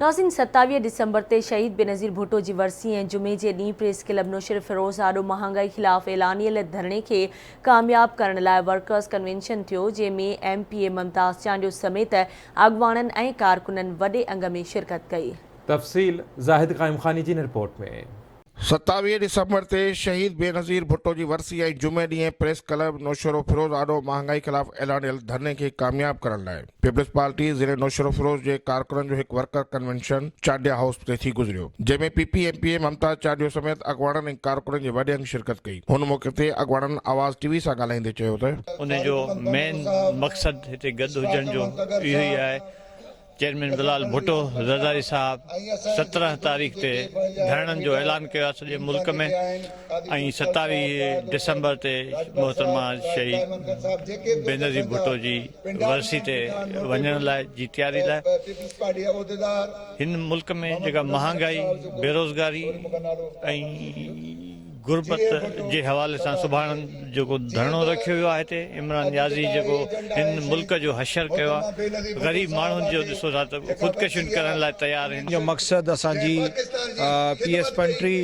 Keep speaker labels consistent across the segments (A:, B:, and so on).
A: ناظرين 27 ڊسمبر تي شهيد بينظير ڀٽو جي ورسي ۽ جمعي جي ڏينهن پريس ڪلب نوشهروفيروز آڏو مهانگائي خلاف اعلانيل ڌرڻي کي ڪامياب ڪرڻ لاء ورڪرز ڪنوينشن ٿيو جنهن ۾ M P A Mumtaz Chandio سميت اڳواڻن ۽ ڪارڪنن وڏي انگ ۾ شرڪت ڪئي.
B: تفصيل زاهد قائمخاني جي هن رپورٽ ۾.
C: 27 ڊسمبر تي شهيد بينظير ڀٽو جي ورسي ۽ جمعي ڏينهن پريس ڪلب نوشهروفيروز آڏو مهانگائي خلاف اعلانيل ڌرڻي کي ڪامياب ڪرڻ لاء پيپلز پارٽي ضلعي نوشهروفيروز جي ڪارڪنن جو هڪ ورڪر ڪنوينشن چانڊيا هائوس تي ٿي گذريو جنهن ۾ P P M P A Mumtaz Chandio سميت اڳواڻن ۽ ڪارڪنن جي وڏي انگ شرڪت ڪئي هن موقعي تي اڳواڻن آواز ٽي وي سان ڳالهائيندي چيو ته.
D: ان جو مين مقصد هتي گڏ هجڻ جو اهو ئي آهي چيئرمين بلال ڀٽو زرداري صاحب 17 تاريخ تي ڌرڻن جو اعلان ڪيو آهي سڄي ملڪ ۾ ۽ 27 ڊسمبر تي محترمه شهيد بينظير ڀٽو جي ورسي تي وڃڻ لاء جي تياري لاء هن ملڪ ۾ جيڪا مهانگائي بيروزگاري ۽ غربت جي حوالي سان سڀاڻ جيڪو ڌرڻو رکيو ويو آهي هتي عمران نيازي جيڪو هن ملڪ جو حشر ڪيو آهي غريب ماڻهن جو ڏسو ٿا ته خودڪشين ڪرڻ لاء تيار آهن.
E: جو مقصد اسان جي پي ايس پنٽري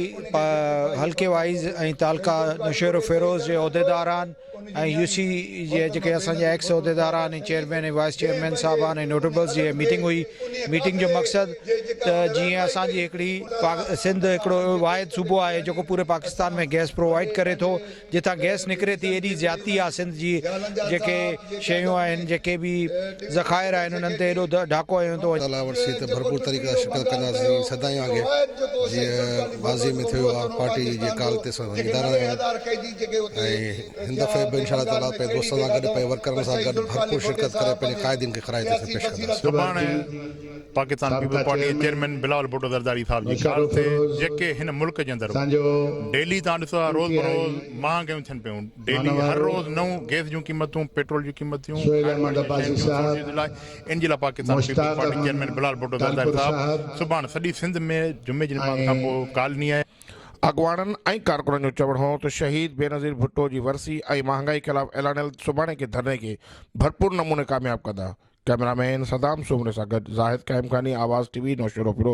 E: حلقي وائيز ۽ تعلقه نوشهروفيروز جي عهديداران ۽ يو سي جي جيڪي اسان جا ايڪس عهديداران ۽ چيئرمين ۽ وائيس چيئرمين صاحبان ۽ نوٽيبلز جي ميٽنگ هئي ميٽنگ جو مقصد ته جيئن اسان جي هڪڙي سنڌ هڪڙو واحد صوبو آهي جيڪو پوري پاڪستان ۾ گئس پرووائيڊ ڪري ٿو جتان گئس نڪري ٿي ايڏي زيادتي آهي سنڌ جي جيڪي شيون آهن جيڪي به ذخائر آهن انهن تي ايڏو ڌاڪو هنيو ٿو وڃي.
F: تعاليٰ ورسي تي ڀرپور طريقي سان شرڪت ڪنداسين سدائين وانگي جيئن ماضي ۾ ٿيو آهي پارٽي جي ڪال تي اسان وڃي رهيا آهيون ۽ هن دفعي به انشاء الله تعاليٰ پنهنجي دوستن سان گڏ پنهنجي ورڪرن سان گڏ ڀرپور شرڪت ڪري پنهنجي قائدين کي خراج تحسين پيش ڪنداسين.
G: سڀاڻي پاڪستان پيپلز پارٽي جي چيئرمين بلاول ڀٽو زرداري صاحب جي ڳالهه تي جيڪي هن ملڪ جي اندر ڊيلي تان ڏسو ٿا روز بروز مهانگايون ٿين پيون ڊيلي هر روز نئون گئس جون قيمتون پيٽرول جون قيمتيون کائڻ پيئڻ جون شين جون سون جي لاء ان جي لاء Pakistan Peoples Party chairman Bilawal Bhutto Zardari صاحب سڀاڻ سڄي سنڌ ۾ جمعي جي نماز کان پوء ڪال ڏني آهي.
C: اڳواڻن ۽ ڪارڪنن جو چوڻ هو ته شهيد بينظير ڀٽو جي ورسي ۽ مهانگائي خلاف اعلانيل سڀاڻي کي ڌرڻي کي ڀرپور نموني ڪامياب ڪندا. ڪئميرا مين صدام سومري سان گڏ زاهد قائمخاني، آواز ٽي وي، نوشهروفيروز.